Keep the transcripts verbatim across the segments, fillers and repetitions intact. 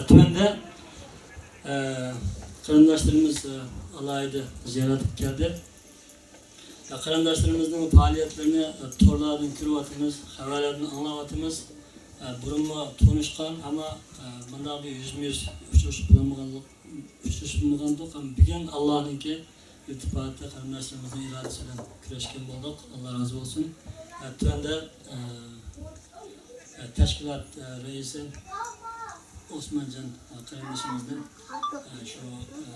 تۆۋەندە، ئە، قېرىنداشلىرىمىز، ئە، ئالاھىدە زىيارەتكە كەلدى. ئە، قېرىنداشلىرىمىزنىڭ پائالىيەتلىرىنى، ئە، تورلاردىن كۆرۈۋاتىمىز، خەۋەرلەردىن ئاڭلاۋاتىمىز. ئە، بۇرۇنمۇ تونۇشقان، ئەمما، ئە، مۇنداق بىر يۈزمۇ يۈز ئۇچرىشىپ بولمىغانلىق، ئۇچرىشىپ بولمىغانىدۇق. ئەمما بۈگۈن ئاللانىڭكى ئىلتىپاتى، قېرىنداشلىرىمىزنىڭ ئىرادىسى بىلەن كۆرۈشكەن بولدۇق. ئاللا رازى بولسۇن. ئە، تۆۋەندە، ئە، ئە، تەشكىلات، ئە، رەئىسى ئوسمانجان، ئە، قېرىندىشىمىزدىن، ئە، شۇ، ئە،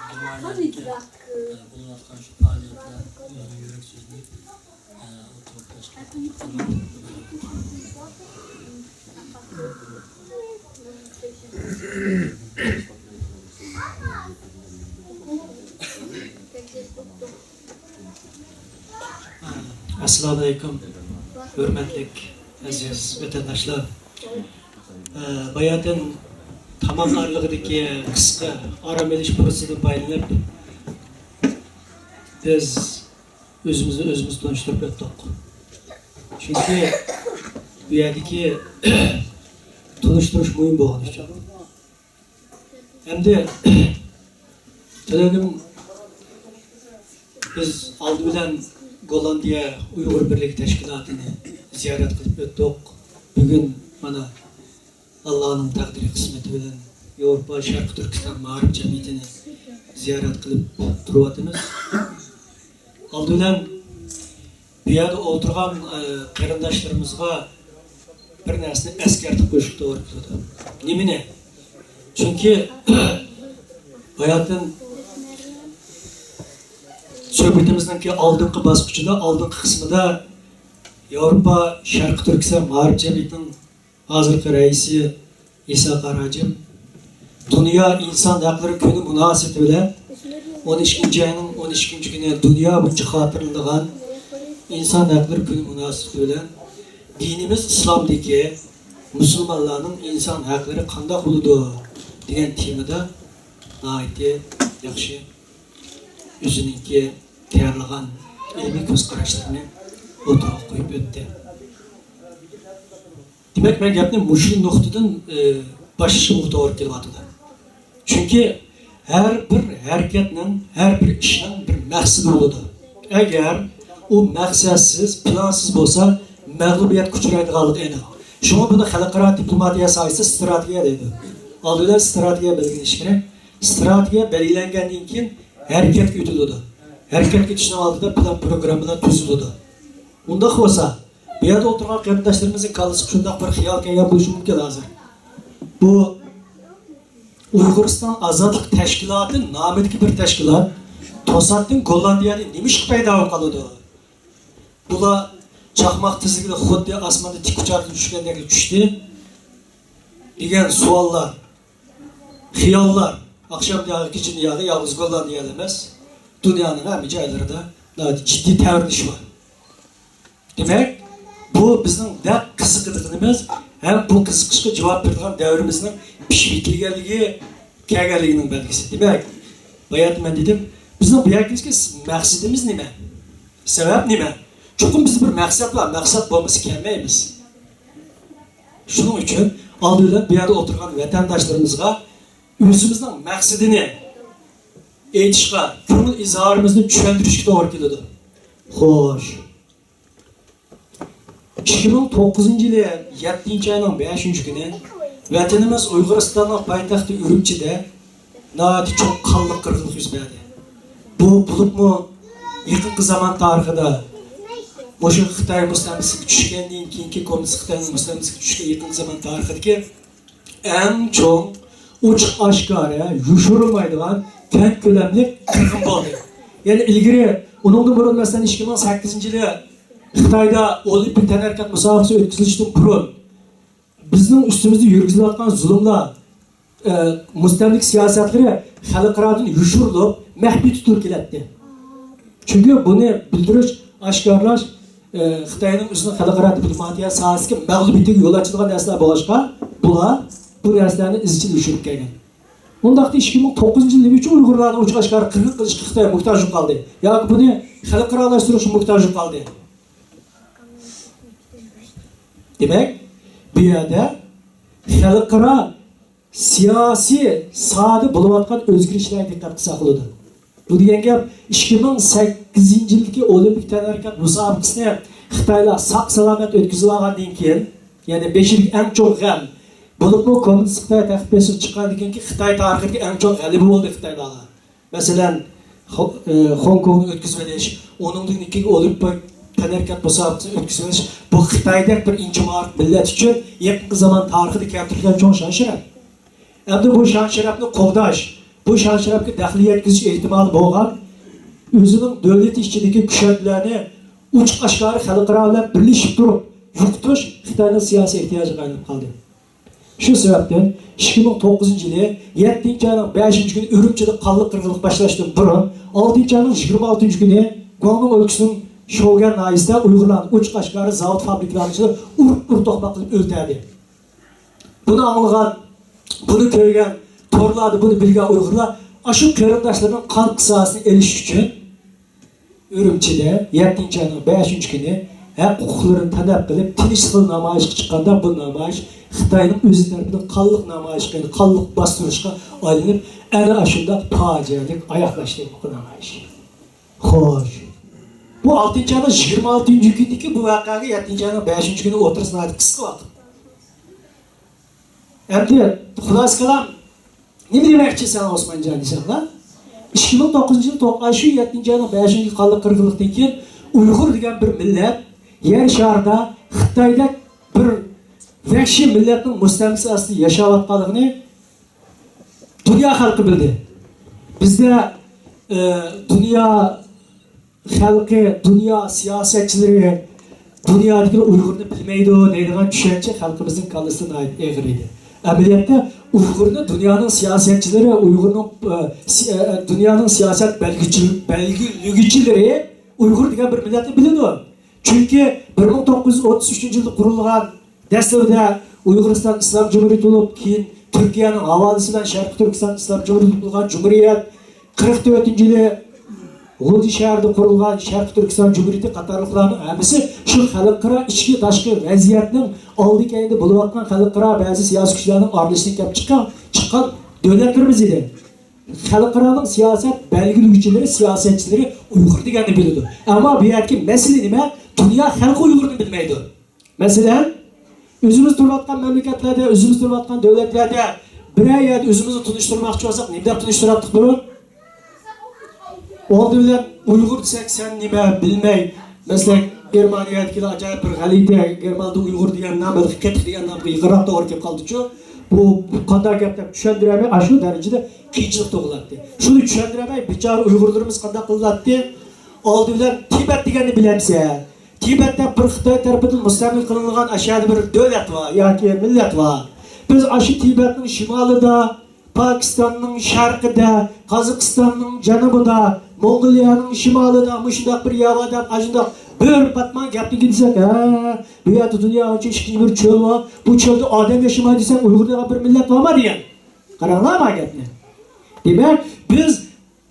گېرمانىيەدىكى، ئە، بولۇۋاتقان شۇ پائالىيەتلەر، ئۆزىنىڭ يۈرەك سۆزىنى، ئە، ئوتتۇرىغا قويۇشقا ئەسسالامۇئەلەيكۇم، ھۆرمەتلىك ئەزىز ۋەتەنداشلار. باياتىن تاماق ئارىلىقىدىكى قىسقا ئارام ئېلىش پۇرسىتىدىن پايدىلىنىپ، بىز ئۆزىمىزنى ئۆزىمىز تونۇشتۇرۇپ ئۆتتۇق. چۈنكى بۇ يەردىكى تونۇشتۇرۇش مۇھىم بولغىنى ئۈچۈن. ئەمدى تۆلەنىم بىز ئالدى بىلەن گوللاندىيە ئۇيغۇر بىرلىكى تەشكىلاتىنى زىيارەت قىلىپ ئۆتتۇق. بۈگۈن مانا ئاللانىڭ تەقدىرى قىسمىتى بىلەن ياۋروپا شەرقىي تۈركىستان مائارىپ جەمئىيىتىنى زىيارەت قىلىپ تۇرۇۋاتىمىز. ئالدى بىلەن بۇ يەردە ئولتۇرغان، ئە، قېرىنداشلىرىمىزغا بىر نەرسىنى ئەسكەرتىپ قويۇشقا توغرا كېلىدۇ. نېمىنى؟ چۈنكى باياتىن سۆھبىتىمىزنىڭكى ئالدىنقى باسقۇچىدا، ئالدىنقى قىسمىدا ياۋروپا شەرقىي تۈركىستان مائارىپ جەمئىيىتىنىڭ ھازىرقى رەئىسى ئىسا قاراجىم دۇنيا ئىنسان ھەقلىرى كۈنى مۇناسىۋىتى بىلەن، ئون ئىككىنچى ئاينىڭ ئون ئىككىنچى كۈنى دۇنيا بويىچە خاتىرىلىنىدىغان ئىنسان ھەقلىرى كۈنى مۇناسىۋىتى بىلەن دىنىمىز ئىسلامدىكى مۇسۇلمانلارنىڭ ئىنسان ھەقلىرى قانداق بولىدۇ دېگەن تېمىدا ناھايىتى ياخشى ئۆزىنىڭكى تەييارلىغان ئىلمىي كۆز قاراشلىرىنى ئوتتۇرىغا قويۇپ ئۆتتى. دېمەك، مەن گەپنى مۇشۇ نۇقتىدىن، ئى، باشلىشىمغا توغرا كېلىۋاتىدۇ. چۈنكى ھەر بىر ھەرىكەتنىڭ، ھەر بىر ئىشنىڭ بىر مەقسىتى بولىدۇ. ئەگەر ئۇ مەقسەتسىز، پىلانسىز بولسا، مەغلۇبىيەتكە ئۇچرايدىغانلىقى ئېنىق. شۇڭا بۇنى خەلقئارا دىپلوماتىيە ساھەسىدە ئىستراتېگىيە دەيدۇ. ئالدى بىلەن ئىستراتېگىيە بەلگىلىنىشى كېرەك. ئىستراتېگىيە بەلگىلەنگەندىن كېيىن ھەرىكەتكە ئۆتۈلىدۇ. ھەرىكەتكە ئۆتۈشنىڭ ئالدىدا پىلان، پروگراممىلار تۈزۈلىدۇ. ئۇنداق بولسا، بۇ يەردە ئولتۇرغان قېرىنداشلىرىمىزنىڭ كاللىسىغا شۇنداق بىر خىيال كەلگەن بولۇشى مۇمكىن ھازىر. بۇ ئۇيغۇرىستان ئازادلىق تەشكىلاتى نامىدىكى بىر تەشكىلات توساتتىن گوللاندىيەدە نېمە ئىشقا پەيدا بولۇپ قالىدۇ؟ بۇلار چاقماق تېزلىكىدە خۇددى ئاسماندا تىك ئۇچاردىن چۈشكەندەك چۈشتى دېگەن سوئاللار، خىياللار ئاخشام دۇنياغا، كېچە دۇنياغا يالغۇز گوللاندىيەدە ئەمەس، دۇنيانىڭ ھەممە جايلىرىدا ناھايىتى جىددىي تەۋرىنىش بار. دېمەك، بۇ بىزنىڭ نەق قىزىقىدىغىنىمىز ھەم بۇ قىزىقىشقا جاۋاب بېرىدىغان دەۋرىمىزنىڭ پىشىپ يېتىلگەنلىكى، كەلگەنلىكىنىڭ بەلگىسى. دېمەك، باياتىن مەن دېدىم، بىزنىڭ بۇ يەرگە كېلىشكە مەقسىتىمىز نېمە؟ سەۋەب نېمە؟ چوقۇم بىزدە بىر مەقسەت بار، مەقسەت بولمىسا كەلمەيمىز. شۇنىڭ ئۈچۈن ئالدى بىلەن بۇ يەردە ئولتۇرغان ۋەتەنداشلىرىمىزغا ئۆزىمىزنىڭ مەقسىتىنى ئېيتىشقا، كۆڭۈل ئىزھارىمىزنى چۈشەندۈرۈشكە توغرا كېلىدۇ. خوش. ئىككى مىڭ توققۇزىنچى يىلى يەتتىنچى ئاينىڭ بەشىنچى كۈنى ۋەتىنىمىز ئۇيغۇرىستاننىڭ پايتەختى ئۈرۈمچىدە ناھايىتى چوڭ قانلىق قىرغىنلىق يۈز بەردى. بۇ بولۇپمۇ يېقىنقى زامان تارىخىدا مۇشۇ خىتاي مۇستەملىكىسىگە چۈشكەندىن كېيىنكى، كوممۇنىست خىتاينىڭ مۇستەملىكىسىگە چۈشكەن يېقىنقى زامان تارىخىدىكى ئەڭ چوڭ، ئوچۇق ئاشكارا، يوشۇرمايدىغان كەڭ كۆلەملىك قىرغىن بولدى. يەنى ئىلگىرى، ئۇنىڭدىن بۇرۇن، مەسىلەن، ئىككى مىڭ سەككىزىنچى يىلى خىتايدا ئولىمپىك تەنھەرىكەت مۇسابىقىسى ئۆتكۈزۈلۈشتىن بۇرۇن، بىزنىڭ ئۈستىمىزدە يۈرگۈزۈلۈۋاتقان زۇلۇملار، ئە، مۇستەملىكە سىياسەتلىرى خەلقئارادىن يوشۇرۇلۇپ، مەخپىي تۇتۇلۇپ كېلەتتى. چۈنكى بۇنى بىلدۈرۈش، ئاشكارىلاش، ئە، خىتاينىڭ ئۆزىنىڭ خەلقئارا دىپلوماتىيە ساھەسىدىكى مەغلۇبىيىتىگە يول ئاچىدىغان نەرسىلەر بولغاچقا، بۇلار بۇ نەرسىلەرنى ئىزچىل يوشۇرۇپ كەلگەن. ئۇنداقتا ئىككى مىڭ توققۇزىنچى يىلى نېمە ئۈچۈن ئۇيغۇرلارنى ئوچۇق ئاشكارا قىرغىن قىلىشقا خىتاي موھتاج بولۇپ قالدى؟ ياكى بۇنى خەلقئارالاشتۇرۇشقا موھتاج بولۇپ قالدى؟ دېمەك، بۇ يەردە خەلقئارا سىياسىي ساھەدە بولۇۋاتقان ئۆزگىرىشلەرگە دىققەت قىلساق بولىدۇ. بۇ دېگەن گەپ، ئىككى مىڭ سەككىزىنچى يىلدىكى ئولىمپىك تەنھەرىكەت مۇسابىقىسىنى خىتايلار ساق-سالامەت ئۆتكۈزۈۋالغاندىن كېيىن، يەنى بېشىدىكى ئەڭ چوڭ غەم، بولۇپمۇ كوممۇنىست خىتاي تەخت بېسىپ چىققاندىن كېيىنكى خىتاي تارىخىدىكى ئەڭ چوڭ غەلىبە بولدى خىتايلارغا. مەسىلەن، خو-، ئى، خوڭكوڭنى ئۆتكۈزۈۋېلىش، ئۇنىڭدىن كېيىن ئولىمپىك تەنھەرىكەت مۇسابىقىسىنى ئۆتكۈزۈۋېلىش، بۇ خىتايدەك بىر ئىنچە مائارىپ مىللەت ئۈچۈن يېقىنقى زامان تارىخىدا كەلتۈرۈلگەن چوڭ شان-شەرەپ. ئەمدى بۇ شان-شەرەپنى قوغداش، بۇ شان-شەرەپكە دەخلى يەتكۈزۈش ئېھتىمالى بولغان، ئۆزىنىڭ دۆلىتى ئىچىدىكى كۈشەندىلەرنى ئوچۇق-ئاشكارا خەلقئارا بىلەن بىرلىشىپ تۇرۇپ يوقىتىش خىتاينىڭ سىياسىي ئېھتىياجىغا ئايلىنىپ قالدى. شۇ سەۋەبتىن ئىككى مىڭ توققۇزىنچى يىلى يەتتىنچى ئاينىڭ بەشىنچى كۈنى ئۈرۈمچىدە قانلىق قىرغىنلىق باشلاشتىن بۇرۇن، ئالتىنچى ئاينىڭ يىگىرمە ئالتىنچى كۈنى گۇاڭدۇڭ ئۆلكىسىنىڭ شوگەن ناھىيىسىدە ئۇيغۇرلارنى ئوچۇق-ئاشكارا زاۋۇت-فابرىكىلارنىڭ ئىچىدە ئۇرۇپ-ئۇرۇپ توقماق قىلىپ ئۆلتۈردى. بۇنى ئاڭلىغان، بۇنى كۆرگەن، تورلاردا بۇنى بىلگەن ئۇيغۇرلار ئاشۇ قېرىنداشلىرىنىڭ قان قىساسىنى ئېلىش ئۈچۈن ئۈرۈمچىدە يەتتىنچى ئاينىڭ بەشىنچى كۈنى ھەق ھوقۇقلىرىنى تەلەپ قىلىپ تىنچلىق نامايىشقا چىققاندا، بۇ نامايىش خىتاينىڭ ئۆزى تەرىپىدىن قانلىق نامايىشقا، يەنى قانلىق باستۇرۇشقا ئايلىنىپ، ئەنە ئاشۇنداق پاجىئەلىك ئاياغلاشتى بۇ نامايىش. خوش. بۇ ئالتىنچى ئاينىڭ يىگىرمە ئالتىنچى كۈنىدىكى بۇ ۋەقەگە يەتتىنچى ئاينىڭ بەشىنچى كۈنى ئوتتۇرىسى ناھايىتى قىسقا ۋاقىت. ئەمدى خۇلاسە كالام، نېمە دېمەكچىسەن ئوسمانجان دېسەڭلار؟ ئىككى مىڭ توققۇزىنچى يىل توق-، ئاشۇ يەتتىنچى ئاينىڭ بەشىنچى كۈنى قانلىق قىرغىنلىقتىن كېيىن ئۇيغۇر دېگەن بىر مىللەت يەر شارىدا خىتايدەك بىر ۋەھشىي مىللەتنىڭ مۇستەملىكىسى ئاستىدا ياشاۋاتقانلىقىنى دۇنيا خەلقى بىلدى. بىزدە، ئى، دۇنيا خەلقى، دۇنيا سىياسەتچىلىرى دۇنيادىكىلەر ئۇيغۇرنى بىلمەيدۇ دەيدىغان چۈشەنچە خەلقىمىزنىڭ كاللىسىدا ناھايىتى ئېغىر ئىدى. ئەمەلىيەتتە ئۇيغۇرنى دۇنيانىڭ سىياسەتچىلىرى، ئۇيغۇرنىڭ، ئى، سى-، ئى، دۇنيانىڭ سىياسەت بەلگىچى-، بەلگىلىگۈچىلىرى ئۇيغۇر دېگەن بىر مىللەتنى بىلىدۇ. چۈنكى بىر مىڭ توققۇز يۈز ئوتتۇز ئۈچىنچى يىلدا قۇرۇلغان دەسلىپىدە ئۇيغۇرىستان ئىسلام جۇمھۇرىيىتى بولۇپ، كېيىن تۈركىيەنىڭ ھاۋالىسى بىلەن شەرقىي تۈركىستان ئىسلام جۇمھۇرىيىتى بولغان جۇمھۇرىيەت، قىرىق تۆتىنچى يىلى غۇلجا شەھىرىدە قۇرۇلغان شەرقىي تۈركىستان جۇمھۇرىيىتى قاتارلىقلارنىڭ ھەممىسى شۇ خەلقئارا ئىچكى تاشقى ۋەزىيەتنىڭ ئالدى كەينىدە بولۇۋاتقان خەلقئارا بەزى سىياسىي كۈچلەرنىڭ ئارىلىشىشىدىن كېلىپ چىققان، چىققان دۆلەتلىرىمىز ئىدى. خەلقئارانىڭ سىياسەت بەلگىلىگۈچىلىرى، سىياسەتچىلىرى ئۇيغۇر دېگەننى بىلىدۇ. ئەمما بۇ يەردىكى مەسىلە نېمە؟ دۇنيا خەلقى ئۇيغۇرنى بىلمەيدۇ. مەسىلەن، ئۆزىمىز تۇرۇۋاتقان مەملىكەتلەردە، ئۆزىمىز تۇرۇۋاتقان دۆلەتلەردە بىرەر يەردە ئۆزىمىزنى تونۇشتۇرماقچى بولساق، نېمە دەپ تونۇشتۇراتتۇق بۇرۇن؟ ئالدى بىلەن ئۇيغۇر دېسەك، سەن نېمە بىلمەي، مەسىلەن، گېرمانىيەدىكىلەر ئاجايىپ بىر غەلىتە، گېرماندا ئۇيغۇر دېگەن نام بەلكى قېتىق دېگەن نامغا يېقىنراق توغرا كېلىپ قالدىچۇ. بۇ، بۇ قانداق گەپ دەپ چۈشەندۈرەلمەي، ئاشۇ دەرىجىدە قىيىنچىلىق تۇغۇلاتتى. شۇنى چۈشەندۈرەلمەي، بىچارە ئۇيغۇرلىرىمىز قانداق قىلاتتى؟ ئالدى بىلەن تىبەت دېگەننى بىلەمسەن؟ تىبەت دەپ بىر خىتاي تەرىپىدىن مۇستەملىكە قىلىنغان ئاشۇ يەردە بىر دۆلەت بار ياكى مىللەت بار. بىز ئاشۇ تىبەتنىڭ شىمالىدا، پاكىستاننىڭ شەرقىدە، قازاقىستاننىڭ جەنۇبىدا، موڭغۇلىيەنىڭ شىمالىدا مۇشۇنداق بىر يەر بار دەپ، ئاشۇنداق بىر پاتمان گەپنى دېسەك، ھە، بۇ يەردە دۇنيا بويىچە ئىككىنچى بىر چۆل بار، بۇ چۆلدە ئادەم ياشىمايدۇ دېسەك، ئۇيغۇر دېگەن بىر مىللەت بارما دېگەن. قاراڭلار ما گەپنى. دېمەك، بىز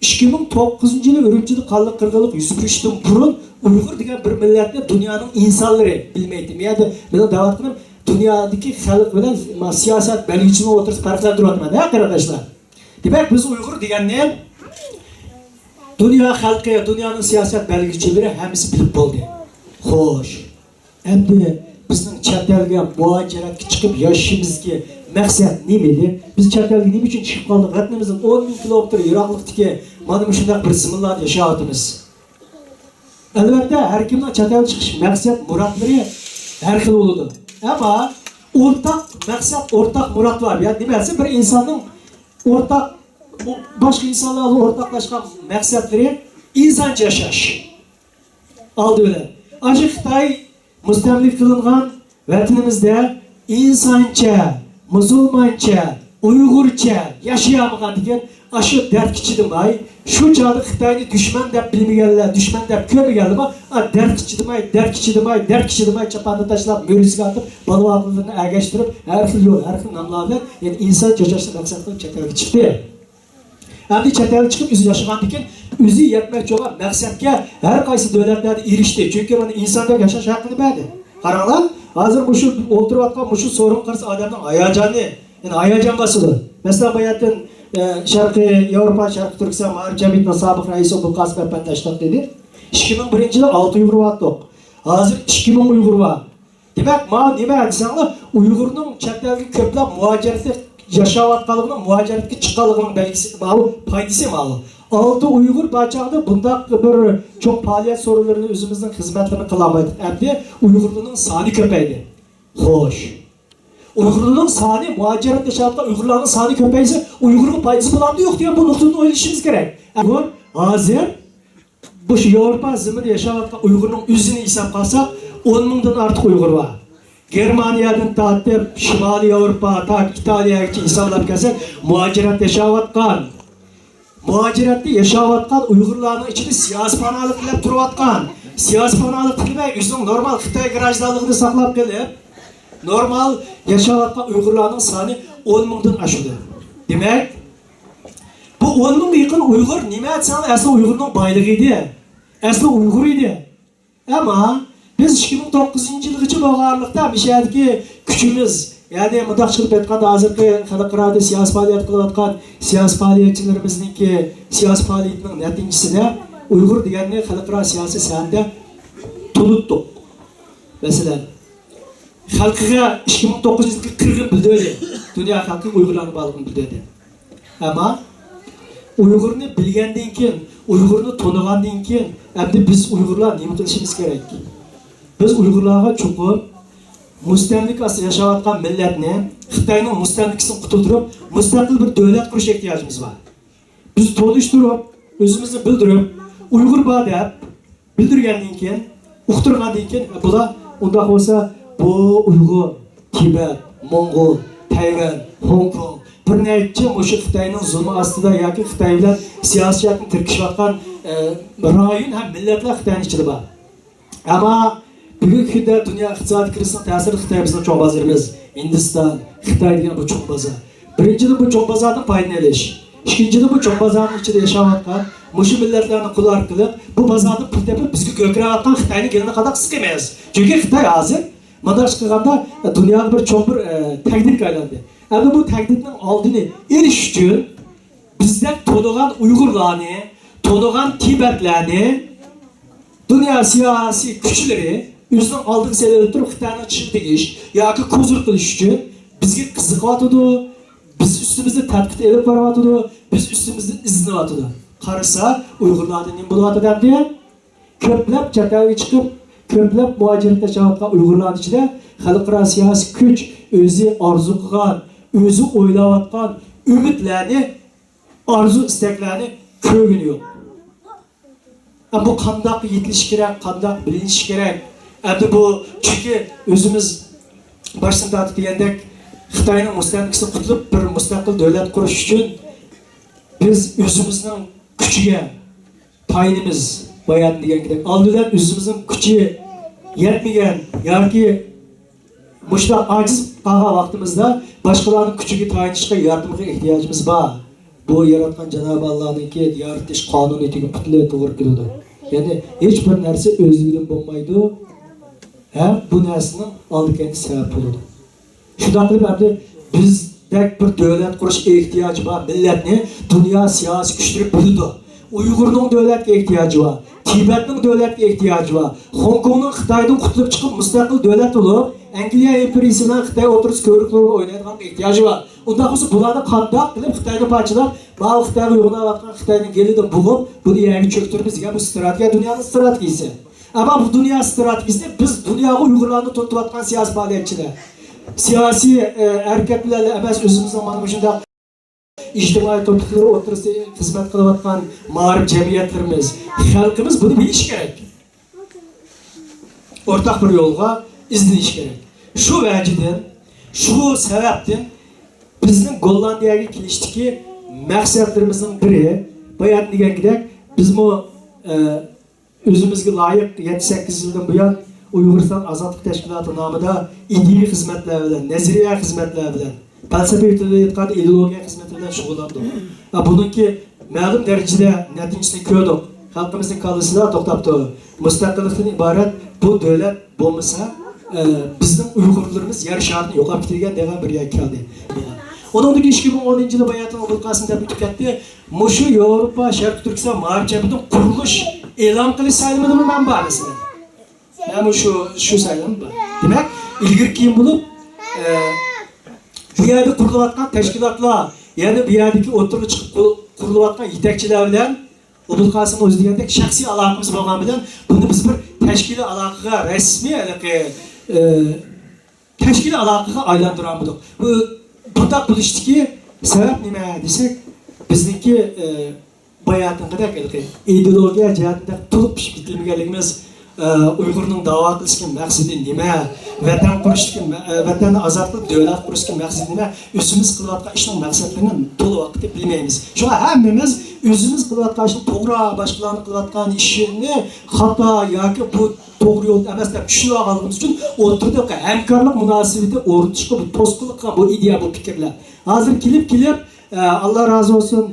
ئىككى مىڭ توققۇزىنچى يىلى ئۈرۈمچىدە قانلىق قىرغىنلىق يۈز بېرىشتىن بۇرۇن ئۇيغۇر دېگەن بىر مىللەتنى دۇنيانىڭ ئىنسانلىرى بىلمەيتتى. مەن يەنە مېنىڭ دەۋاتقىنىم دۇنيادىكى خەلق بىلەن، ما، سىياسەت بەلگىچىنىڭ ئوتتۇرىسىدا پەرقلەندۈرۈۋاتىمەن، ھە، قېرىنداشلار؟ دېمەك، بىز ئۇيغۇر دېگەننى دۇنيا خەلقى، دۇنيانىڭ سىياسەت بەلگىچىلىرى ھەممىسى بىلىپ بولدى. خوش. ئەمدى بىزنىڭ چەت ئەلگە مۇھاجىرەتكە چىقىپ ياشىشىمىزدىكى مەقسەت نېمە ئىدى؟ بىز چەت ئەلگە نېمە ئۈچۈن چىقىپ قالدۇق؟ ۋەتىنىمىزدىن ئون مىڭ كىلومېتىر يىراقلىقتىكى مانا مۇشۇنداق بىر زېمىنلاردا ياشاۋاتىمىز. ئەلۋەتتە، ھەر كىمنىڭ چەت ئەلگە چىقىش مەقسەت مۇرادلىرى ھەر خىل بولىدۇ. ئەمما ئورتاق مەقسەت، ئورتاق مۇراد بار. يەنى نېمە دېسە، بىر ئىنساننىڭ ئورتاق، باشقا ئىنسانلار بىلەن ئورتاقلاشقان مەقسەتلىرى ئىنسانچە ياشاش. ئالدى بىلەن، ئاشۇ خىتاي مۇستەملىكە قىلىنغان ۋەتىنىمىزدە ئىنسانچە، مۇسۇلمانچە، ئۇيغۇرچە ياشىيالمىغاندىكىن، ئاشۇ دەردكە چىدىماي، شۇ چاغدا خىتاينى دۈشمەن دەپ بىلمىگەنلەر، دۈشمەن دەپ كۆرمىگەنلەرمۇ، ئا، دەردكە چىدىماي، دەردكە چىدىماي، دەردكە چىدىماي، چاپاننى تاشلاپ، مۈرىسىگە ئاتىپ، بالا-ۋاقىلىرىنى ئەگەشتۈرۈپ، ھەر خىل يول، ھەر خىل ناملار بىلەن، يەنى ئىنسان ياشاشنى مەقسەت قىلىپ چەت ئەلگە چىقتى. ئەمدى چەت ئەلگە چىقىپ ئۆزى ياشىغاندىكىن، ئۆزى يەتمەكچى بولغان مەقسەتكە ھەر قايسى دۆلەتلەردە ئېرىشتى. چۈنكى مانا ئىنساندەك ياشاش ھەققىنى بەردى. قاراڭلار، ھازىر مۇشۇ ئولتۇرۇۋاتقان مۇشۇ سورۇنغا قارىسا ئادەمنىڭ ھاياجانى، يەنى ھاياجان باسىدۇ. مەسىلەن، باياتىن، ئە، شەرقىي ياۋروپا، شەرقىي تۈركىستان مائارىپ جەمئىيىتىنىڭ سابىق رەئىسى ئوبۇلقاسىم ئەپەندى ئاشۇنداق دېدى. ئىككى مىڭ بىرىنچى يىلى ئالتە ئۇيغۇر بارتۇق. ھازىر ئىككى مىڭ ئۇيغۇر بار. دېمەك، ماۋۇ نېمە دېسەڭلار، ئۇيغۇرنىڭ چەت ئەلگە كۆپلەپ مۇھاجىرەتتە ياشاۋاتقانلىقىنىڭ، مۇھاجىرەتكە چىققانلىقىنىڭ بەلگىسى، ماۋۇ پايدىسى ماۋۇ. ئالتە ئۇيغۇر بار چاغدا بۇنداق بىر چوڭ پائالىيەت سورۇنلىرىنى، ئۆزىمىزنىڭ خىزمەتلىرىنى قىلالمايتتۇق. ئەمدى ئۇيغۇرلارنىڭ سانى كۆپەيدى. خوش. ئۇيغۇرلارنىڭ سانى مۇھاجىرەتتە ياشاۋاتقان ئۇيغۇرلارنىڭ سانى كۆپەيسە، ئۇيغۇرغا پايدىسى بولامدۇ يوق دېگەن بۇ نۇقتىدىن ئويلىشىشىمىز كېرەك. ئۇيغۇر ھازىر بۇ ياۋروپا زېمىنىدا ياشاۋاتقان ئۇيغۇرنىڭ ئۆزىنى ھېسابقا ئالساق، ئون مىڭدىن ئارتۇق ئۇيغۇر بار. گېرمانىيەدىن تارتىپ شىمالىي ياۋروپا، تا ئىتالىيەگىچە ھېسابلاپ كەلسەك، مۇھاجىرەتتە ياشاۋاتقان، مۇھاجىرەتتە ياشاۋاتقان ئۇيغۇرلارنىڭ ئىچىدە سىياسىي پاناھلىق تىلەپ تۇرۇۋاتقان، سىياسىي پاناھلىق تىلىمەي، ئۆزىنىڭ نورمال خىتاي گىراژدانلىقىنى ساقلاپ قېلىپ، نورمال ياشاۋاتقان ئۇيغۇرلارنىڭ سانى ئون مىڭدىن ئاشىدۇ. دېمەك، بۇ ئون مىڭغا يېقىن ئۇيغۇر نېمە دېسەڭلار ئەسلى ئۇيغۇرنىڭ بايلىقى ئىدى. ئەسلى ئۇيغۇر ئىدى. ئەمما بىز ئىككى مىڭ توققۇزىنچى يىلغىچە بولغانلىقتا، مۇشۇ يەردىكى كۈچىمىز، يەنى مۇنداق قىلىپ ئېيتقاندا، ھازىرقى خەلقئارادا سىياسىي پائالىيەت قىلىۋاتقان سىياسىي پائالىيەتچىلىرىمىزنىڭكى سىياسىي پائالىيىتىنىڭ نەتىجىسىدە ئۇيغۇر دېگەننى خەلقئارا سىياسىي سەھنىدە تونۇتتۇق. مەسىلەن، خەلقىگە ئىككى مىڭ توققۇزىنچى يىلقى قىرغىن بىلدۈردى. دۇنيا خەلقىگە ئۇيغۇرلارنىڭ بارلىقىنى بىلدۈردى. ئەمما ئۇيغۇرنى بىلگەندىن كېيىن، ئۇيغۇرنى تونۇغاندىن كېيىن، ئەمدى بىز ئۇيغۇرلار نېمە قىلىشىمىز كېرەك؟ بىز ئۇيغۇرلارغا چوقۇم مۇستەملىكە ئاستىدا ياشاۋاتقان مىللەتنى، خىتاينىڭ مۇستەملىكىسىدىن قۇتۇلدۇرۇپ، مۇستەقىل بىر دۆلەت قۇرۇش ئېھتىياجىمىز بار. بىز تونۇشتۇرۇپ، ئۆزىمىزنى بىلدۈرۈپ، ئۇيغۇر بار دەپ، بىلدۈرگەندىن كېيىن، ئۇقتۇرغاندىن كېيىن، بۇلار ئۇنداق بولسا، بۇ ئۇيغۇر، تىبەت، موڭغۇل، تەيۋەن، خوڭكوڭ، بىر نەچچە مۇشۇ خىتاينىڭ زۇلمى ئاستىدا ياكى خىتاي بىلەن سىياسىي جەھەتتىن تىركىشىۋاتقان، ئە، رايون ھەم مىللەتلەر خىتاينىڭ ئىچىدە بار. ئەمما بۈگۈنكى كۈندە دۇنيا ئىقتىسادىي كرىزىسىنىڭ تەسىرىدە خىتاي بىزنىڭ چوڭ بازىرىمىز. ھىندىستان، خىتاي دېگەن بۇ چوڭ بازار. بىرىنچىدىن، بۇ چوڭ بازاردىن پايدىلىنىش. ئىككىنچىدىن، بۇ چوڭ بازارنىڭ ئىچىدە ياشاۋاتقان مۇشۇ مىللەتلەرنىڭ قولى ئارقىلىق بۇ بازاردىن پۇل تېپىپ، بىزگە گۆكرەۋاتقان خىتاينىڭ گېلىنى قانداق قىسقىمىز؟ چۈنكى خىتاي ھازىر مۇنداق قىلغاندا دۇنياغا بىر چوڭ بىر، ئە، تەھدىتكە ئايلاندى. ئەمدى بۇ تەھدىتنىڭ ئالدىنى ئېلىش ئۈچۈن بىزدەك تونۇغان ئۇيغۇرلارنى، تونۇغان تىبەتلەرنى دۇنيا سىياسىي كۈچلىرى ئۆزىنىڭ ئالدىغا سېلىۋېتىپ تۇرۇپ، خىتاينىڭ چىشىنى تېگىش ياكى كوزۇر قىلىش ئۈچۈن بىزگە قىزىقىۋاتىدۇ، بىز ئۈستىمىزدە تەتقىقات ئېلىپ بارىۋاتىدۇ، بىز ئۈستىمىزدە ئىزدىنىۋاتىدۇ. قارىسا، ئۇيغۇرلاردا نېمە بولۇۋاتىدۇ ئەمدى؟ كۆپلەپ چەت ئەلگە چىقىپ، كۆپلەپ مۇھاجىرەتتە ياشاۋاتقان ئۇيغۇرلارنىڭ ئىچىدە خەلقئارا سىياسىي كۈچ، ئۆزى ئارزۇ قىلغان، ئۆزى ئويلاۋاتقان ئۈمىدلەرنى، ئارزۇ ئىستەكلەرنى كۆرگىنى يوق. ئە، بۇ قانداق يېتىلىشى كېرەك، قانداق بىلىنىشى كېرەك؟ ئەمدى بۇ، چۈنكى ئۆزىمىز باشتىن تارتىپ دېگەندەك، خىتاينىڭ مۇستەملىكىسىدىن قۇتۇلۇپ، بىر مۇستەقىل دۆلەت قۇرۇش ئۈچۈن بىز ئۆزىمىزنىڭ كۈچىگە تايىنىمىز. باياتىن دېگەندەك، ئالدى بىلەن ئۆزىمىزنىڭ كۈچى يەتمىگەن ياكى مۇشۇنداق ئاجىز قالغان ۋاقتىمىزدا باشقىلارنىڭ كۈچىگە تايىنىشقا، ياردىمىغا ئېھتىياجىمىز بار. بۇ ياراتقان جانابى ئاللانىڭكى يارىتىش قانۇنىيىتىگە پۈتۈنلەي توغرا كېلىدۇ. يەنى ھېچ بىر نەرسە ئۆزلۈكىدىن بولمايدۇ. ھەم بۇ نەرسىنىڭ ئالدى كەينىدە سەۋەب بولىدۇ. شۇنداق قىلىپ ئەمدى بىزدەك بىر دۆلەت قۇرۇش ئېھتىياجى بار مىللەتنى دۇنيا سىياسىي كۈچلىرى بىلىدۇ. ئۇيغۇرنىڭ دۆلەتكە ئېھتىياجى بار، تىبەتنىڭ دۆلەتكە ئېھتىياجى بار، خوڭكوڭنىڭ خىتايدىن قۇتۇلۇپ چىقىپ مۇستەقىل دۆلەت بولۇپ، ئەنگلىيە ئىمپېرىيىسى بىلەن خىتاي ئوتتۇرىسىدا كۆۋرۈك رولىنى ئوينايدىغانغا ئېھتىياجى بار. ئۇنداق بولسا بۇلارنى قانداق قىلىپ خىتاينى پارچىلاپ، ماۋۇ خىتايغا يوغىناۋاتقان خىتاينىڭ گېلىدىن بوغۇپ، بۇنى يەرگە چۆكتۈرىمىز دېگەن بۇ ئىستراتېگىيە دۇنيانىڭ ئىستراتېگىيىسى. ئەمما بۇ دۇنيا ئىستراتېگىيىسىنى بىز دۇنياغا ئۇيغۇرلارنى تونۇتۇۋاتقان سىياسىي پائالىيەتچىلەر، سىياسىي، ئە، ھەرىكەتلەر ئەمەس، ئۆزىمىزنىڭ مانا مۇشۇنداق ئىجتىمائىي توپلۇقلىرى ئوتتۇرىسىدا خىزمەت قىلىۋاتقان مائارىپ جەمئىيەتلىرىمىز، خەلقىمىز بۇنى بىلىشى كېرەك. ئورتاق بىر يولغا ئىزدىنىشى كېرەك. شۇ ۋەجىدىن، شۇ سەۋەبتىن بىزنىڭ گوللاندىيەگە كېلىشتىكى مەقسەتلىرىمىزنىڭ بىرى، باياتىن دېگەندەك، بىزمۇ، ئە، ئۆزىمىزگە لايىق يەتتە سەككىز يىلدىن بۇيان ئۇيغۇرىستان ئازادلىق تەشكىلاتى نامىدا ئىدىيىۋى خىزمەتلەر بىلەن، نەزەرىيە خىزمەتلەر بىلەن، پەلسەپىۋى تىلدا ئېيتقاندا ئىدېئولوگىيە خىزمىتى بىلەن شۇغۇللاندۇق. ۋە بۇنىڭكى مەلۇم دەرىجىدە نەتىجىسىنى كۆردۇق. خەلقىمىزنىڭ كاللىسىدا توختاپتۇ. مۇستەقىللىقتىن ئىبارەت بۇ دۆلەت بولمىسا، ئە، بىزنىڭ ئۇيغۇرلىرىمىز يەر شارىدىن يوقاپ كېتىدىكەن دېگەن بىر يەرگە كەلدى. ئۇنىڭدىن كېيىن ئىككى مىڭ ئونىنچى يىلى باياتىن ئوبۇلقاسىم دەپ ئۆتۈپ كەتتى. مۇشۇ ياۋروپا شەرقىي تۈركىستان مائارىپ جەمئىيىتىنىڭ قۇرۇلۇش ئېلان قىلىش سايلىمىدىمۇ مەن بار مەسىلەن. مەنمۇ شۇ، شۇ سايلام بار. دېمەك، ئىلگىرى كېيىن بولۇپ، ئە، بۇ يەردە قۇرۇلۇۋاتقان تەشكىلاتلار، يەنى بۇ يەردىكى ئوتتۇرىغا چىقىپ قۇ-، قۇرۇلۇۋاتقان يېتەكچىلەر بىلەن ئوبۇلقاسىم ئۆزى دېگەندەك شەخسىي ئالاقىمىز بولغان بىلەن بۇنى بىز بىر تەشكىلىي ئالاقىگە رەسمىي ھېلىقى، ئە، تەشكىلىي ئالاقىگە ئايلاندۇرالمىدۇق. بۇ، بۇنداق بولۇشتىكى سەۋەب نېمە دېسەك، بىزنىڭكى، ئە، باياتىنقىدەك ھېلىقى ئىدېئولوگىيە جەھەتتە تولۇق پىشىپ يېتىلمىگەنلىكىمىز، ئە، ئۇيغۇرنىڭ داۋا قىلىشتىكى مەقسىتى نېمە، ۋەتەن قۇرۇشتىكى مە-، ئە، ۋەتەننى ئازاد قىلىپ دۆلەت قۇرۇشتىكى مەقسىتى نېمە، ئۆزىمىز قىلىۋاتقان ئىشنىڭ مەقسەتلىرىنى تولۇق ۋاقىتتا بىلمەيمىز. شۇڭا ھەممىمىز ئۆزىمىز قىلىۋاتقان ئىشنى توغرا، باشقىلارنىڭ قىلىۋاتقان ئىشىنى خاتا ياكى بۇ توغرا يول ئەمەس دەپ چۈشىنىۋالغانلىقىمىز ئۈچۈن ئوتتۇرىدا ھەمكارلىق مۇناسىۋىتى ئورنىتىشقا بۇ توسقۇنلۇق قىلغان بۇ ئىدىيە، بۇ پىكىرلەر. ھازىر كېلىپ، كېلىپ، ئە، ئاللا رازى بولسۇن،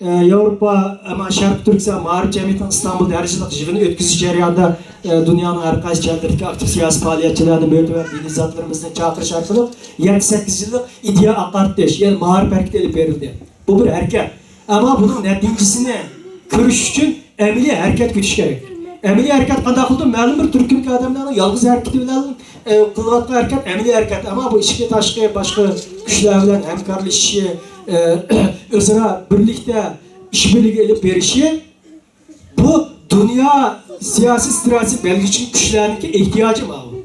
ئە، ياۋروپا، ئەمما شەرقىي تۈركىستان مائارىپ جەمئىيىتىنىڭ ئىستانبۇلدا ھەر يىللىق يىغىنى ئۆتكۈزۈش جەريانىدا، ئە، دۇنيانىڭ ھەر قايسى جايلىرىدىكى ئاكتىپ سىياسىي پائالىيەتچىلەرنى، مۆتىۋەر دىنىي زاتلىرىمىزنى چاقىرىش ئارقىلىق يەتتە سەككىز يىللىق ئىدىيە ئاقارتىش، يەنى مائارىپ ھەرىكىتى ئېلىپ بېرىلدى. بۇ بىر ھەرىكەت. ئەمما بۇنىڭ نەتىجىسىنى كۆرۈش ئۈچۈن ئەمەلىي ھەرىكەتكە ئۆتۈش كېرەك. ئەمەلىي ھەرىكەت قانداق قىلىدۇ؟ مەلۇم بىر تۈركۈمدىكى ئادەملەرنىڭ يالغۇز ھەرىكىتى بىلەن، ئە، قىلىۋاتقان ھەرىكەت ئەمەلىي ھەرىكەت. ئەمما بۇ ئىچكى، تاشقى، باشقا كۈچلەر بىلەن ھەمكارلىشىشى، ئە، ئۆزئارا بىرلىكتە ئىش بىرلىكى ئېلىپ بېرىشى، بۇ دۇنيا سىياسىي ستراتېگىيە بەلگىلىگۈچى كۈچلەرنىڭكى ئېھتىياجى ماۋۇ.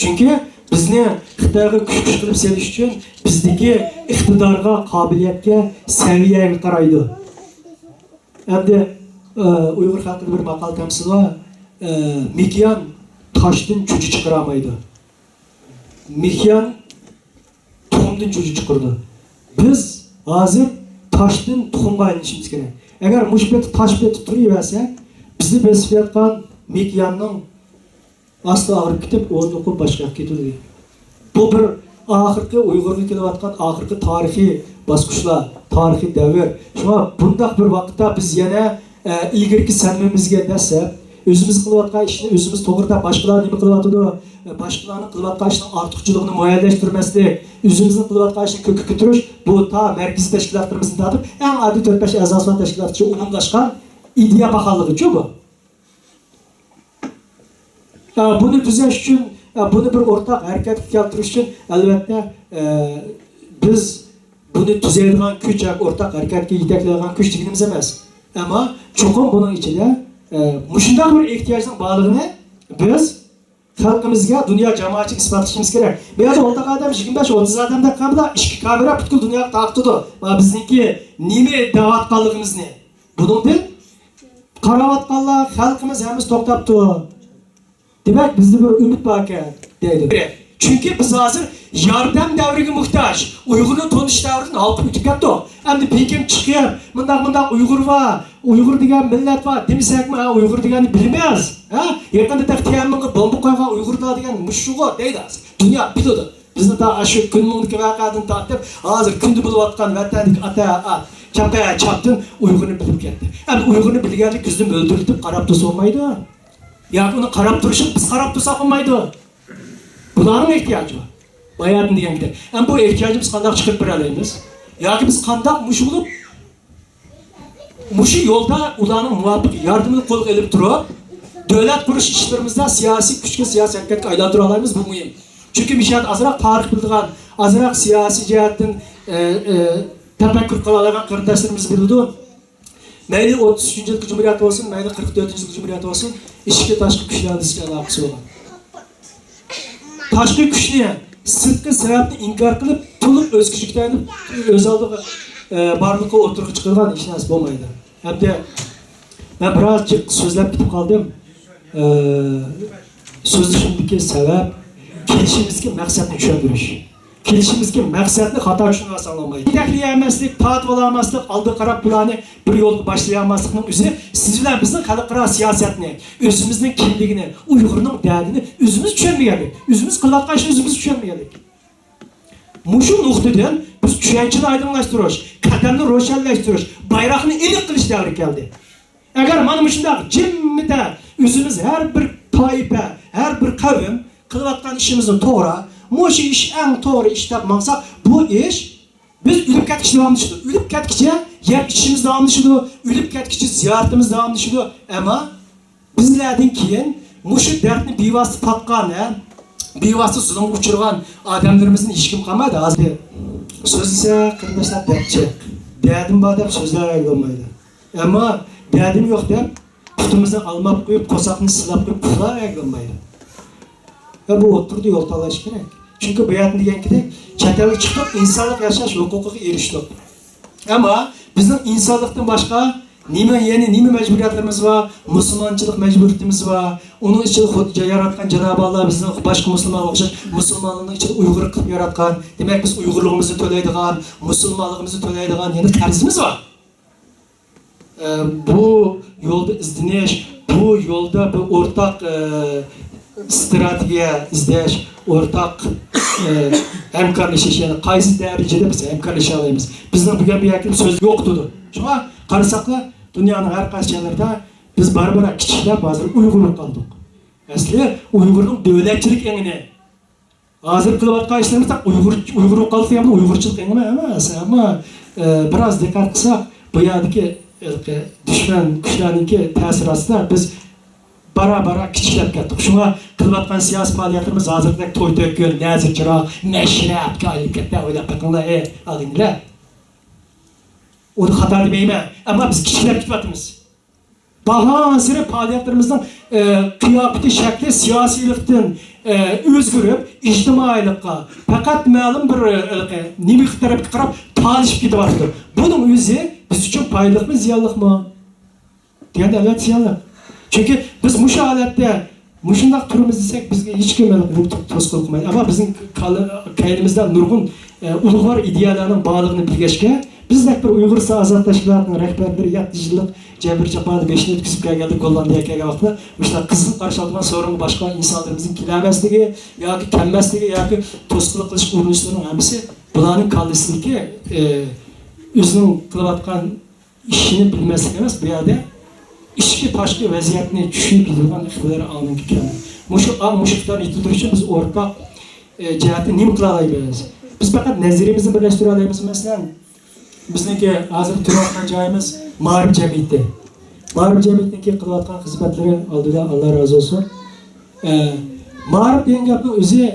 چۈنكى بىزنى خىتايغا كۈچ-كۈچ قىلىپ سېلىش ئۈچۈن بىزدىكى ئىقتىدارغا، قابىلىيەتكە، سەۋىيەگە قارايدۇ. ئەمدى، ئە، ئۇيغۇر خەلقىدە بىر ماقال تەمسىل بار. ئە، مېكىيان تاشتىن چۈجە چىقىرالمايدۇ. مېكىيان تۇخۇمدىن چۈجە چىقىرىدۇ. بىز ھازىر تاشتىن تۇخۇمغا ئايلىنىشىمىز كېرەك. ئەگەر مۇشۇ پېتى تاش پېتى تۇرۇۋەرسەك، بىزنى بېسىپ ياتقان مېكىياننىڭ ئاستى ئاغرىپ كېتىپ، ئورنى قۇرۇپ باشقا ياققا كېتىدۇ. بۇ بىر ئاخىرقى ئۇيغۇرغا كېلىۋاتقان ئاخىرقى تارىخىي باسقۇچلار، تارىخىي دەۋر. شۇڭا بۇنداق بىر ۋاقىتتا بىز يەنە، ئە، ئىلگىرىكى سەللىمىمىزگە دەسسەپ، ئۆزىمىز قىلىۋاتقان ئىشنى ئۆزىمىز توغرىدا باشقىلار نېمە قىلىۋاتىدۇ، ئە، باشقىلارنىڭ قىلىۋاتقان ئىشىنىڭ ئارتۇقچىلىقىنى مۇئەييەنلەشتۈرمەسلىك، ئۆزىمىزنىڭ قىلىۋاتقان ئىشىنى كۆككە كۆتۈرۈش، بۇ تا مەركىزىي تەشكىلاتلىرىمىزدىن تارتىپ ئەڭ ئاددىي تۆت بەش ئەزاسى بار تەشكىلاتقىچە ئومۇملاشقان ئىدىيە باھالىقىچۇ بۇ. ئە، بۇنى تۈزەش ئۈچۈن، ئە، بۇنى بىر ئورتاق ھەرىكەتكە كەلتۈرۈش ئۈچۈن، ئەلۋەتتە، ئە، بىز بۇنى تۈزەيدىغان كۈچ ياكى ئورتاق ھەرىكەتكە يېتەكلەيدىغان كۈچ دېگىنىمىز ئەمەس. ئەمما چوقۇم بۇنىڭ ئىچىدە، ئە، مۇشۇنداق بىر ئېھتىياجنىڭ بارلىقىنى بىز خەلقىمىزگە، دۇنيا جامائەتچىلىكىگە ئىسپاتلىشىمىز كېرەك. بۇ يەردە ئولتۇرغان ئادەم يىگىرمە بەش، ئوتتۇز ئادەم دەپ قالمىدى، ئىككى كامېرا پۈتكۈل دۇنياغا تارقىتىدۇ. مانا بىزنىڭكى نېمە دەۋاتقانلىقىمىزنى. بۇنىڭدىن قاراۋاتقانلار، خەلقىمىز ھەممىسى توختاپتۇ. دېمەك، بىزدە بىر ئۈمىد باركەن، دەيدۇ. چۈنكى بىز ھازىر ياردەم دەۋرىگە موھتاج. ئۇيغۇرنى تونۇش دەۋرىدىن ھالقىپ ئۆتۈپ كەتتۇق. ئەمدى بېكىن چىقىپ، مۇنداق، مۇنداق ئۇيغۇر بار، ئۇيغۇر دېگەن مىللەت بار دېمىسەكمۇ، ھە، ئۇيغۇر دېگەننى بىلىمىز. ھە؟ يېقىندا تېخى تيەنئەنمېنغا بومبا قويغان ئۇيغۇرلار دېگەن مۇشۇغۇ دەيدۇ ھازىر. دۇنيا بىلىدۇ. بىزنى تا ئاشۇ كۈنمىڭدىكى ۋەقەدىن تارتىپ، ھازىر كۈندە بولۇۋاتقان ۋەتەندىكى ئاتا، ئا، چاپا، چاپتىن ئۇيغۇرنى بىلىپ كەتتى. ئەمدى ئۇيغۇرنى بىلگەنلىك يۈزىنى مۆلدۈرتۈپ قاراپ تۇرسا بولمايدۇ. ياكى ئۇنى قاراپ تۇرۇشنى بىز قاراپ تۇرساق بولمايدۇ. بۇلارنىڭ ئېھتىياجى بار. باياتىن دېگەنكىدەك. ئەمما بۇ ئېھتىياجنى بىز قانداق چىقىرىپ بېرەلەيمىز؟ ياكى بىز قانداق مۇشۇ بولۇپ، مۇشۇ يولدا ئۇلارنىڭ مۇۋاپىق ياردىمىنى قولغا ئېلىپ تۇرۇپ، دۆلەت قۇرۇش ئىشلىرىمىزدا سىياسىي كۈچكە، سىياسىي ھەرىكەتكە ئايلاندۇرالايمىز، بۇ مۇھىم. چۈنكى مۇشۇ يەردە ئازراق تارىخ بىلىدىغان، ئازراق سىياسىي جەھەتتىن، ئە، ئە، تەپەككۇر قىلالايدىغان قېرىنداشلىرىمىز بىلىدۇ. مەيلى ئوتتۇز ئۈچىنچى يىلقى جۇمھۇرىيەت بولسۇن، مەيلى قىرىق تۆتىنچى يىلقى جۇمھۇرىيەت بولسۇن، ئىچكى تاشقى كۈچلەر بىزگە ئالاقىسى بولغان. تاشقى كۈچنى، سىرتقى سەۋەبنى ئىنكار قىلىپ، تولۇق ئۆز كۈچىگە تايىنىپ، ئۆز ئالدىغا، ئە، بارلىققا ئوتتۇرىغا چىقىرغان ھېچ نەرسە بولمايدۇ. ھەمدە مەن بىراز جىق سۆزلەپ كېتىپ قالدىم. ئە، سۆزلىشىمدىكى سەۋەب، كېلىشىمىزدىكى مەقسەتنى چۈشەندۈرۈش. كېلىشىمىزدىكى مەقسەتنى خاتا چۈشىنىۋالساڭلار بولمايدۇ. يېتەكلىيەلمەسلىك، تارتىۋالالماسلىق، ئالدىغا قاراپ بۇلارنى بىر يولغا باشلىيالماسلىقنىڭ ئۆزى سىز بىلەن بىزنىڭ خەلقئارا سىياسەتنى، ئۆزىمىزنىڭ كىملىكىنى، ئۇيغۇرنىڭ دەردىنى ئۆزىمىز چۈشەنمىگەنلىك، ئۆزىمىز قىلىۋاتقان ئىشنى ئۆزىمىز چۈشەنمىگەنلىك. مۇشۇ نۇقتىدىن بىز چۈشەنچىنى ئايدىڭلاشتۇرۇش، قەدەمنى روشەنلەشتۈرۈش، بايراقنى ئېنىق قىلىش دەۋرى كەلدى. ئەگەر مانا مۇشۇنداق جىممىدە ئۆزىمىز ھەر بىر تائىپە، ھەر بىر قەۋم قىلىۋاتقان ئىشىمىزنى توغرا، مۇشۇ ئىش ئەڭ توغرا ئىش دەپ ماڭساق، بۇ ئىش بىز ئۆلۈپ كەتكىچە داۋاملىشىدۇ. ئۆلۈپ كەتكىچە يەپ ئىچىشىمىز داۋاملىشىدۇ. ئۆلۈپ كەتكىچە زىيارىتىمىز داۋاملىشىدۇ. ئەمما بىزلەردىن كېيىن مۇشۇ دەردنى بىۋاسىتە تارتقان، ھە، بىۋاسىتە زۇلۇمغا ئۇچرىغان ئادەملىرىمىزدىن ھېچكىم قالمايدۇ ھازىر. سۆزلىسە، قېرىنداشلار، دەرد جىق. دەردىم بار دەپ سۆزلەۋەرگىلى بولمايدۇ. ئەمما دەردىم يوق دەپ پۇتىمىزنى ئالماپ قويۇپ، قورساقنى سىلاپ قويۇپ ئۇخلاۋەرگىلى بولمايدۇ. ۋە بۇ ئوتتۇرىدا يول تاللاش كېرەك. چۈنكى باياتىن دېگەنكىدەك، چەت ئەلگە چىقتۇق، ئىنسانلىق ياشاش ھوقۇقىغا ئېرىشتۇق. ئەمما بىزنىڭ ئىنسانلىقتىن باشقا نېمە، يەنە نېمە مەجبۇرىيەتلىرىمىز بار؟ مۇسۇلمانچىلىق مەجبۇرىيىتىمىز بار. ئۇنىڭ ئىچىدە خۇد-، ياراتقان جانابى ئاللا بىزنى باشقا مۇسۇلمانلارغا ئوخشاش مۇسۇلمانلارنىڭ ئىچىدە ئۇيغۇر قىلىپ ياراتقان. دېمەك، بىز ئۇيغۇرلۇقىمىزنى تۆلەيدىغان، مۇسۇلمانلىقىمىزنى تۆلەيدىغان يەنە قەرزىمىز بار. ئە، بۇ يولدا ئىزدىنىش، بۇ يولدا بىر ئورتاق، ئە، ئىستراتېگىيە ئىزدەش، ئورتاق، ئە، ھەمكارلىشىش، يەنى قايسى دەرىجىدە بىز ھەمكارلىشالايمىز؟ بىزنىڭ بۈگۈن بۇ يەردە سۆز يوقىتىدۇ. شۇڭا قارىساقلا، دۇنيانىڭ ھەر قايسى جايلىرىدا بىز بارا-بارا كىچىكلەپ ھازىر ئۇيغۇر بولۇپ قالدۇق. ئەسلى ئۇيغۇرنىڭ دۆلەتچىلىك ئېڭىنى، ھازىر قىلىۋاتقان ئىشلىرىمىز ئۇيغۇر، ئۇيغۇر بولۇپ قالدى دېگەن ئۇيغۇرچىلىق ئېڭىمۇ ئەمەس، ئەمما، ئە، بىراز دىققەت قىلساق، بۇ يەردىكى ھېلىقى دۈشمەن كۈچلەرنىڭكى تەسىرى ئاستىدا بىز بارا-بارا كىچىكلەپ كەتتۇق. شۇڭا قىلىۋاتقان سىياسىي پائالىيەتلىرىمىز ھازىردەك توي-تۆكۈن، نەزىر-چىراغ، مەشرەپكە ئايلىنىپ كەتتى. ئويلاپ بېقىڭلار، ئەي ئاغىنىلەر. ئۇنى خاتا دېمەيمەن، ئەمما بىز كىچىكلەپ كېتىۋاتىمىز. بارغانسېرى پائالىيەتلىرىمىزنىڭ، ئە، قىياپىتى، شەكلى سىياسىيلىقتىن، ئە، ئۆزگىرىپ، ئىجتىمائىيلىققا، پەقەت مەلۇم بىر، ئە، نېمە تەرەپكە قاراپ تالىشىپ كېتىۋاتىدۇ. بۇنىڭ ئۆزى بىز ئۈچۈن پايدىلىقمۇ، زىيانلىقمۇ؟ دېگەندە، ئەلۋەتتە، زىيانلىق. چۈنكى بىز مۇشۇ ھالەتتە مۇشۇنداق تۇرىمىز دېسەك، بىزگە ھېچكىم توسقۇنلۇق قىلمايدۇ. ئەمما بىزنىڭ كاللا-، كەينىمىزدە نۇرغۇن، ئە، ئۇلۇغۋار ئىدىيەلەرنىڭ بارلىقىنى بىلگەچكە، بىزدەك بىر ئۇيغۇرىستان ئازادلىق تەشكىلاتىنىڭ رەھبەرلىرى يەتتە يىللىق جەبىر-جاپانى بېشىدىن ئۆتكۈزۈپ كەلگەندە، گوللاندىيەگە كەلگەن ۋاقىتتا مۇشۇنداق قىزغىن قارشى ئالىدىغان سورۇنغا باشقا ئىنسانلىرىمىزنىڭ كېلەلمەسلىكى ياكى كەلمەسلىكى ياكى توسقۇنلۇق قىلىش ئۇرۇنۇشلىرىنىڭ ھەممىسى بۇلارنىڭ كاللىسىدىكى، ئە، ئۆزىنىڭ قىلىۋاتقان ئىشىنى بىلمەسلىك ئەمەس، بۇ يەردە ئىچكى تاشقى ۋەزىيەتنى چۈشىنىپ يېتىدىغان ئىقتىدار ئاڭنىڭكى كەلدى. مۇشۇ ئاڭ، مۇشۇ ئىقتىدارنى يېتىلدۈرۈش ئۈچۈن بىز ئورتاق، ئە، جەھەتتە نېمە قىلالايمىز؟ بىز پەقەت نەزەرىيىمىزنى بىرلەشتۈرەلەيمىز. مەسىلەن، بىزنىڭكى ھازىر تۇرۇۋاتقان جايىمىز مائارىپ جەمئىيىتى. مائارىپ جەمئىيىتىنىڭكى قىلىۋاتقان خىزمەتلىرى ئالدىدا ئاللا رازى بولسۇن. ئە، مائارىپ دېگەن گەپنىڭ ئۆزى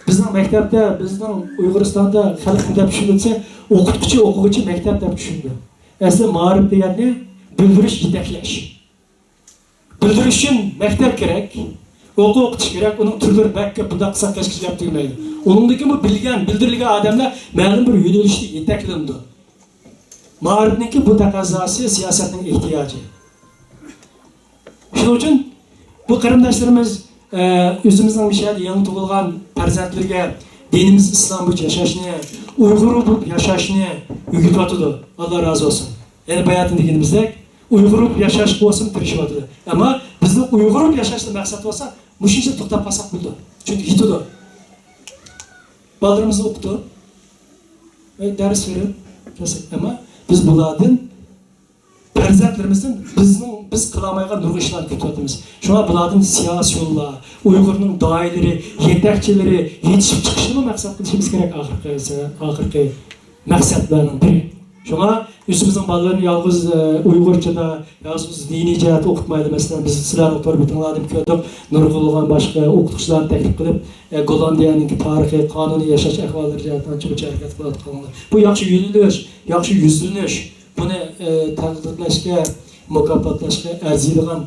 بىزنىڭ مەكتەپتە، بىزنىڭ ئۇيغۇرىستاندا خەلق نېمە دەپ چۈشىنىدۇ دېسە، ئوقۇتقۇچى، ئوقۇغۇچى، مەكتەپ دەپ چۈشىنىدۇ. ئەسلى مائارىپ دېگەننى بىلدۈرۈش، يېتەكلەش. بىلدۈرۈش ئۈچۈن مەكتەپ كېرەك، ئوقۇ ئوقۇتۇش كېرەك، ئۇنىڭ تۈرلىرى بەك كۆپ، بۇنداق قىلساق كەچكىچە گەپ تۈگىمەيدۇ. ئۇنىڭدىن كېيىن بۇ بىلگەن، بىلدۈرۈلگەن ئادەملەر مەلۇم بىر يۆنىلىشتە يېتەكلىنىدۇ. مائارىپنىڭكى بۇ تەقەززاسى سىياسەتنىڭ ئېھتىياجى. شۇنىڭ ئۈچۈن بۇ قېرىنداشلىرىمىز، ئە، ئۆزىمىزنىڭ مۇشۇ يەردە يېڭى تۇغۇلغان پەرزەنتلىرىگە دىنىمىز ئىسلام بويىچە ياشاشنى، ئۇيغۇر بولۇپ ياشاشنى ئۆگىتىۋاتىدۇ. ئاللا رازى بولسۇن. يەنە باياتىن دېگىنىمىزدەك، ئۇيغۇر بولۇپ ياشاشقا بولسىمۇ تىرىشىۋاتىدۇ. ئەمما بىزنىڭ ئۇيغۇر بولۇپ ياشاشتا مەقسەت بولسا، مۇشۇنچە توختاپ قالساق بولىدۇ. چۈنكى يېتىدۇ. بالىلىرىمىزنى ئوقۇتۇپ، ۋە دەرس بېرىپ كەلسەك، ئەمما بىز بۇلاردىن پەرزەنتلىرىمىزدىن بىزنىڭ، بىز قىلالمايدىغان نۇرغۇن ئىشلارنى كۈتۈۋاتىمىز. شۇڭا بۇلاردىن سىياسىيونلار، ئۇيغۇرنىڭ داھىيلىرى، يېتەكچىلىرى يېتىشىپ چىقىشىنىمۇ مەقسەت قىلىشىمىز كېرەك ئاخىرقى، ئاخىرقى مەقسەتلەرنىڭ بىرى. شۇڭا ئۆزىمىزنىڭ بالىلىرىنى يالغۇز، ئە، ئۇيغۇرچىدا، يالغۇز دىنىي جەھەتتە ئوقۇتمايلى. مەسىلەن، بىز سىلەرنىڭ تور بېتىڭلاردىن كۆردۇق، نۇرغۇنلىغان باشقا ئوقۇتقۇچىلارنى تەكلىپ قىلىپ، ئە، گوللاندىيەنىڭكى تارىخىي، قانۇنىي ياشاش ئەھۋاللىرى جەھەتتىن ئانچە-مۇنچە ھەرىكەت قىلىۋاتقانلار. بۇ ياخشى يۆنىلىش، ياخشى يۈزلىنىش. بۇنى، ئە، تەقدىرلەشكە، مۇكاپاتلاشقا ئەرزىيدىغان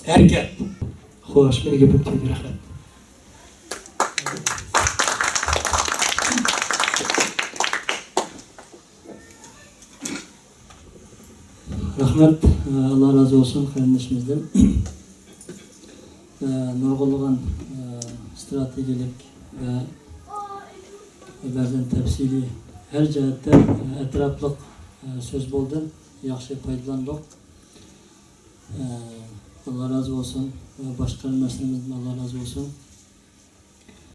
ھەرىكەت. خوش، مېنىڭ گېپىم تۈگىدى، رەھمەت. رەھمەت، ئاللا رازى بولسۇن قېرىندىشىمىزدىن. نۇرغۇنلىغان ئىستراتېگىيەلىك ۋە بەزەن تەپسىلىي، ھەر جەھەتتە ئەتراپلىق سۆز بولدى. ياخشى پايدىلاندۇق. ئاللا رازى بولسۇن. باشقا قېرىنداشلىرىمىزدىن ئاللا رازى بولسۇن.